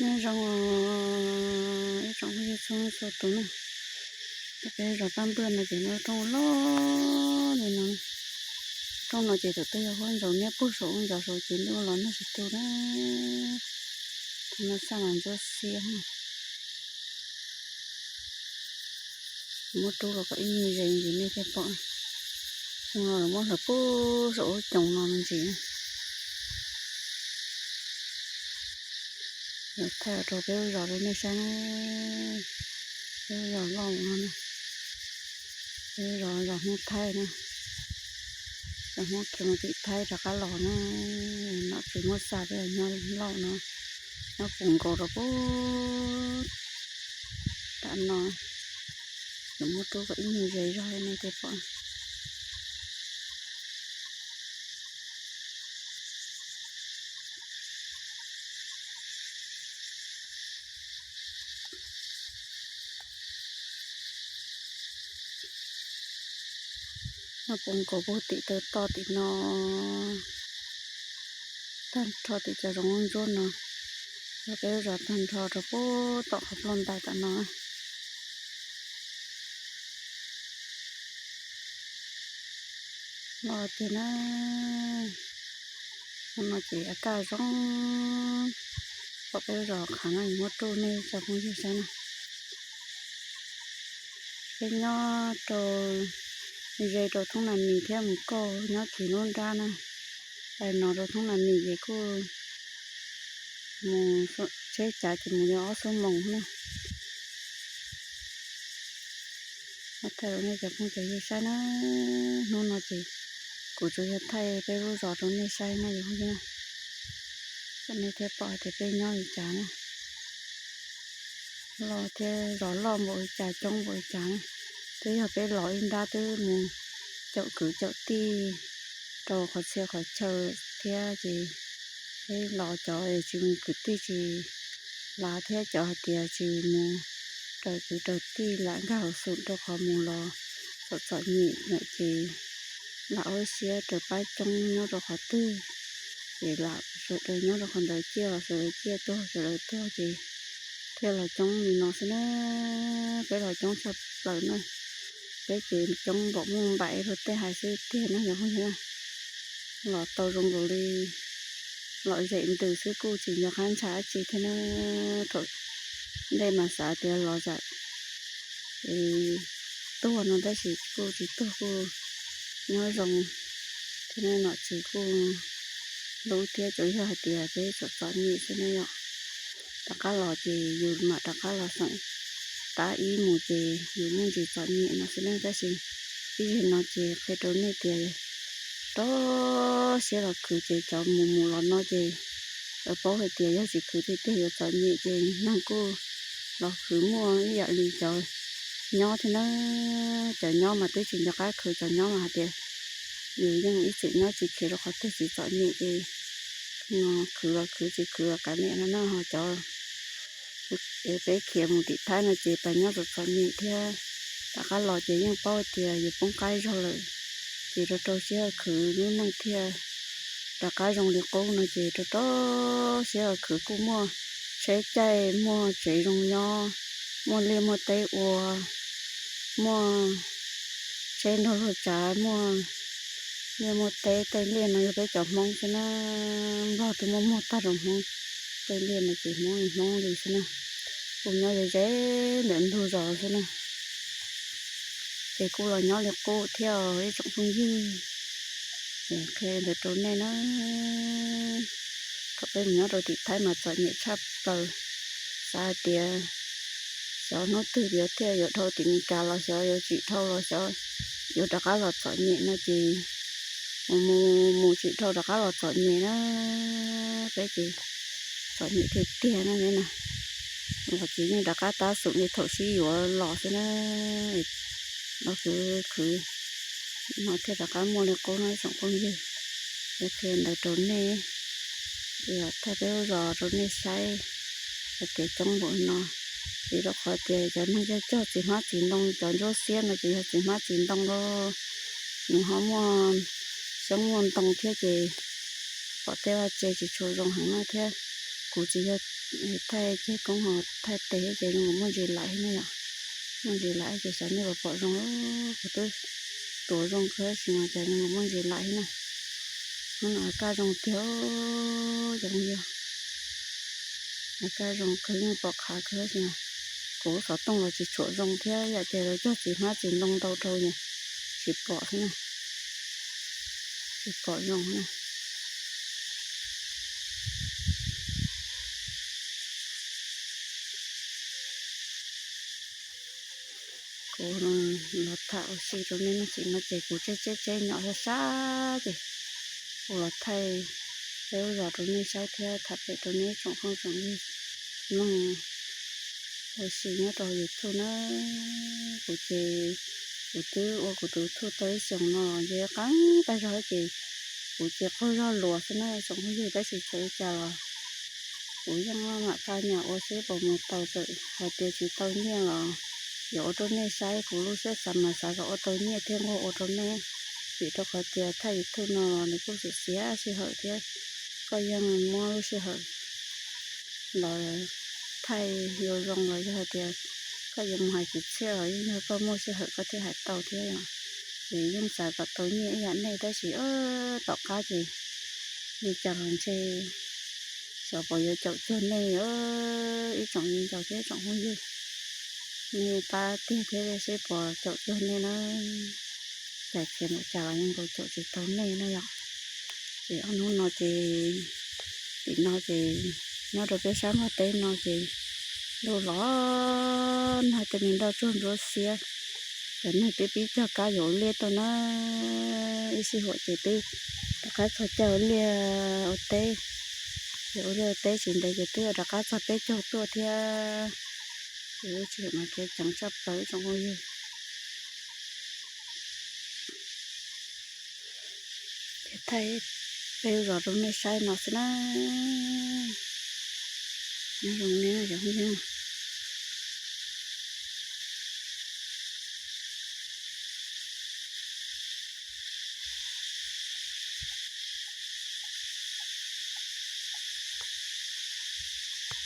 Zoo ib tsoom phooj ywg txhua leej txhua tus na, peb zos Paj Npwj no ces muaj rooj loj li no. Rooj no ces thaum twg yog huab ntsaus niab puag saum ub ntsaus saud ces ntuj los nag tsis tu na. Tus no xaj los ntsuab xiab. Muab rub los kom ib nyuag ze ntsis nej thiaj pom. Xyoo no lawv muab hlawv puag saum ub coos no me ntsis. Lawv thaij rau peb lub zos rau nej saib na. Peb lub zos loj no na. Peb lub zos zos Hmoob Thaib na. Zos Hmoob khiav mus tim Thaib rov qab los na. Nom tswv muab xa peb nyob loj no, nyob puv nkaus rau puag tam no. Lawv muab rub kom ib nyuag ze zog nej thiaj pom. Nyob puv nkaus puag tim taw toj tim no, tag nrho tim cov zoov ntsuab no, yog peb lub zos tag nrho rau puag tom qhov ploj ntais tom no. Loj tiag na. Hnub no ces kaj zoo, pom peb lub zos qhav no muab rub nej cov phooj ywg saib na. Peb nyob rau, ze rau thoob Nas Mis thiab mus kauj nyob kiag lub nrab na. Pais no rau thoob Nas Mis ces kuj mus tsheb cav ces mus li ob xuab moos na. Thaij rau nej cov phooj cov ywg saib na. Hnub no ces kuv tsuas yog thaij peb lub zos rau nej saib na yom. Nej thiaj pom tias peb nyob li cas na. Loj thiab zos loj npaum li cas coob npaum li cas na. Twb yog peb los ib nrab twb mus caum kwv caum tij rau qhov txhia qhov chaw thiab ces peb los cov tsis mus kwv tij tsis lav thiab cov hais tias tsis mus raws kwv raws tij lam nkag hauv xum rau qhov mus los txom txom nyem lawm ces lam ua siab raws pab coob nyob rau qhov twg ces lam sawv daws nyob rau qhov ntawd ciaj los sawv daws ciaj, tuag sawv daws tuag ces thiaj los coob li no xwb na. Peb los coob tshaj plaws na. Peb ces coob npaum muaj npaim rau tej hais xwb tiag na yom. Los tau zoo nkaus li los zem ntws xwb kuj tsis nco qab ntshaw dab tsi thiab na. Thaum ntej mas xav tias los zam tuag no tab sis kuj tsis tuag kuj nyob zoo thiab na. Nom tswv kuj hlub thiab tsuas yog hais tias peb txom txom nyem xwb na yom. Rov qab los ces yus mam rov qab los xeem tab ib mus ces yus muaj ntsis txom nyem no xwb na. Tab sis ib zaug no ces qhia rau nej tias rau siab los khwv ces cov mus mus los no ces lawv paub hais tias yog tsis khwv tiag tiag yuav txom nyem ces neeg kuj los khwv muaj ib yam li cov nyob thiab na. Cov nyob mas twb tsis nco qab khwv, cov nyob mas hais tias yus yeej ib txwm nyob tsis khiav rau qhov twg tsis txom nyem ces khwv los khwv tsis khwv los kav liam no na. Ho cov peb khiav mus tim Thaib no ces pab nyob txom txom nyem thiab rov qab los ces yeej paub tias yus poob qab zog lawm ces rau rau siab khwv lub neej thiaj rov qab zoo li qub no ces rau rau siab khwv kuj muaj tsheb caij, muaj tsev zoo nyob, muaj liaj muaj teb ua, muaj tsheb nrog luag tsav, muaj liaj muaj teb. Tej liaj no yog peb cov Hmoob xwb na, Nplog twb muaj muag tag rau Hmoob. Tej liaj no ces Hmoob li Hmoob li xwb na, kuj nyob ze ze ntawm ntug zos xwb na. Ces kuj los nyob li qub thiab ib tsoom phooj ywg. Es qhia ntawd rau nej na, thaum peb mus nyob rau tim Thaib mas txom nyem tshaj plaws. Xav hais tias xyov hnub twg yuav thiaj yuav dhau tim Meskas los xyov yuav tsis dhau los xyov yuav rov qab los txom nyem no ces mus mus mus tsis dhau rov qab los txom nyem na. Peb ces txom nyem tiag tiag na. Los ces yeej rov qab tab xum li thaum sib yuav los xwb na. Los khwv khwv no thiaj rov qab muaj li qub no ib tsoom phooj ywg. Yog qhia ntawd rau nej, thaij peb lub zos rau nej saib hais tias coob npaum no. Vim rau qhov tias cov neeg cog cog txiv hmab txiv ntoo, cov ntsuab xiab no ces yog txiv hmab txiv ntoo lauj, nws ho muaj xyoob muaj ntoo thiab ces pom tej vaj tse tsis tshua zoo heev na thiab. Kuv tsis yog thaij ceg koob ho thaij tes ces zoo nkaus muaj ntsis laim thiab na yom. Muaj ntsis laim ces xyov nej puas pom zoo, kuv twb tuav zoo kawg tab sis mas cas zoo nkaus muaj ntsis laim thiab na. Hnub no kaj zoo tiag, cov phooj ywg, kaj zoo kawg yeej pom qhav kawg tab sis mas kuv lub xov tooj los tsis tshua zoo thiab yom, ces lawv cog txiv hmab txiv ntoo ntau rau ces tsis pom xwb na, tsis pom zoo na. Kuv los tham ua si rau nej no ces kuv tseb tseb tseb nyom sab sab ces kuv los thaij peb lub zos rau nej saib thiab tham pem rau nej tsoom phooj tsoom ywg mloog ua si nyob rau YouTube na. Kuv ces kuv twb ua kuv tus YouTube tau ib xyoos no los nce qeeb tag zog ces kuv ces qaug zog luas xwb na tsoom phooj ywg, tab sis txawm li cas los kuv yeej maj mam phaj nyas ua seb puas mus tau, txawm hais tias tsis tau nyiaj los yuav ua rau nej saib, kuv lub siab xav mas xav kom ua tau nyiaj thiab nquag ua rau nej, vim rau qhov tias thaij YouTube no los nws kuj xiav xiav sij hawm thiab, koj yeej muab lub sij hawm los thaij yuav zoo los yog hais tias koj yuav mus hais kwv txhiaj los yeej yog koj muaj sij hawm koj thiaj hais tau thiab yom. Ces yeej xav kom tau nyiaj ib yam nej tab sis tom qab ces li cas los ntshe xyov puas yuav caum cuag nej ib tsoom viv ncaus thiab tsoom phooj ywg, nej pab tiag thiab seb puas caum cuag nej na. Cas khiav npaum cas los yeej nkaus caum tsis tau nej na yom. Ces ob hnub no ces tim no ces nyob rau peb sab Nplog teb no ces ntuj los nag tej me nroj tsuag ntsuab xiab, cov neeg twb pib cog kab yuav ua liaj tuaj na. Ib sij huam ces twb rov qab txog caij ua liaj ua teb, ces ua liaj ua teb tsis ntev ces twb rov qab txog peb caug tuaj thiab. Ces lub tsev mas khiav ceev tshaj plaws ib tsoom phooj ywg. Ces thaij peb lub zos rau nej saib no xwb na. Nyob zoo nej cov phooj ywg.